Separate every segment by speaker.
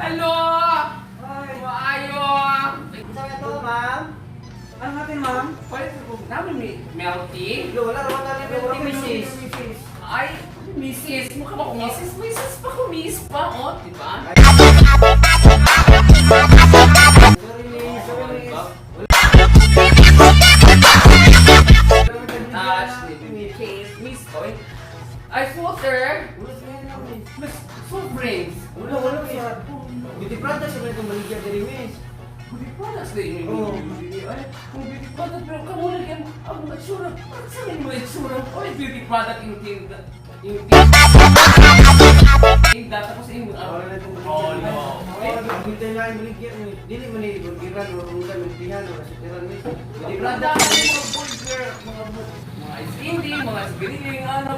Speaker 1: Hello! Maayo!
Speaker 2: Unsa man to, ma'am?
Speaker 3: Ano natin, ma'am?
Speaker 1: Palit ko namin may melty.
Speaker 2: Lo, wala raman tayo ng misis.
Speaker 1: Ay, misis. Mukha ba ko misis? Misis pa ko, miss pa. Oh, di ba?
Speaker 2: Sorry, miss. Sorry, miss.
Speaker 1: Touch, ni case, miss ko. Ay, footer. Miss, soft drinks.
Speaker 2: Wala, wala, miss. Beauty products naman itong baligya diri, miss.
Speaker 1: Beauty products na yun.
Speaker 2: Oo.
Speaker 1: Ay, kung beauty product, pero kamo lang yan. Ang mga itsura. Bakit sa amin mga itsura? Oy, beauty product yung tinda. Yung tinda. Tinda. Tapos yung...
Speaker 2: Wala na itong
Speaker 1: Oh,
Speaker 2: baligya.
Speaker 1: no.
Speaker 2: Wala na itong na yung baligya, miss. Dili man ni burgeran o rugan, lumpihan o rasuteran, miss. Beauty
Speaker 1: Brada,
Speaker 2: products.
Speaker 1: mga burger, mga ice candy, mga grilling, ano,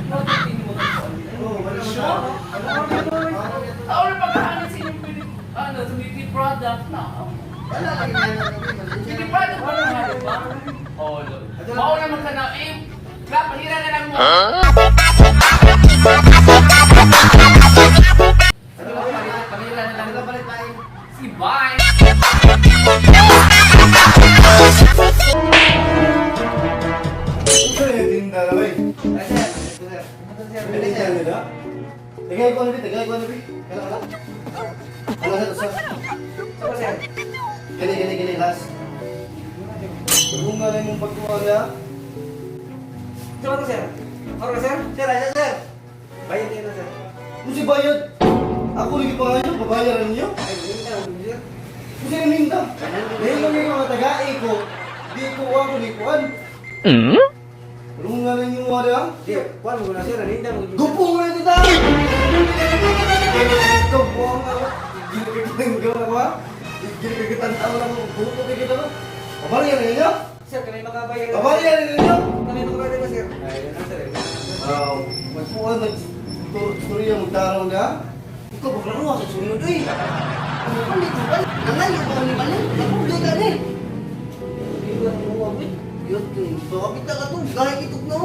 Speaker 1: product yung mga
Speaker 2: Oo, wala man
Speaker 1: Sure?
Speaker 2: Wala man to.
Speaker 1: Tao na pagkahanap sa inyong beauty, ano, sa beauty product na.
Speaker 2: Wala lagi na yan.
Speaker 1: Beauty product ba naman, di ba? Oh, no. Mao naman ka na, eh, pahira na lang mo. Pahira na lang
Speaker 2: Ano
Speaker 1: mo.
Speaker 2: palit tayo?
Speaker 1: Si bye!
Speaker 4: Unsa yung tinda na bay?
Speaker 2: Ay, sir. Ito, sir. Ito, sir.
Speaker 4: Ano yung tinda nila? Tagay ko na bi, tagay ko na bi. Kala kala. Kala sa sa.
Speaker 2: Ito, sir.
Speaker 4: Gani gani gani last. Kung nga lang mong pagkuha na.
Speaker 2: Ito ba to, sir? Oro, sir? Sir, ay, sir, sir. Bayad tayo na, sir.
Speaker 4: Kung si bayad, ako lagi pa ngayon, babayaran niyo.
Speaker 2: Ay, hindi na, sir.
Speaker 4: Kung sino ninda. Dahil lang yung mga tagay ko, di ko ako di kuan. Kung nga lang yung wala.
Speaker 2: Di, kuwan mo na, sir. Aninda mo.
Speaker 4: Gupo nga ito ta! Ikaw po ang ako. Ginagaganggaw ako ha? Ginagagatanaw lang ako. Buto kay kita ko. Pabaryan na ninyo?
Speaker 2: Sir, kami makabayad.
Speaker 4: Pabaryan na ninyo?
Speaker 2: Kami makabayad na, sir. Ay, yun na, sir.
Speaker 4: Wow. Magpuan, mag-storya, magtaraw na.
Speaker 5: Ikaw baklaro sa sunod uy. Ano pa nito ba? Nangayo ko ni Malin. Napugay ka ni.
Speaker 2: Hindi ko na kumuha, boy.
Speaker 5: Yun, so kapit na ka to. Gaya kitog na.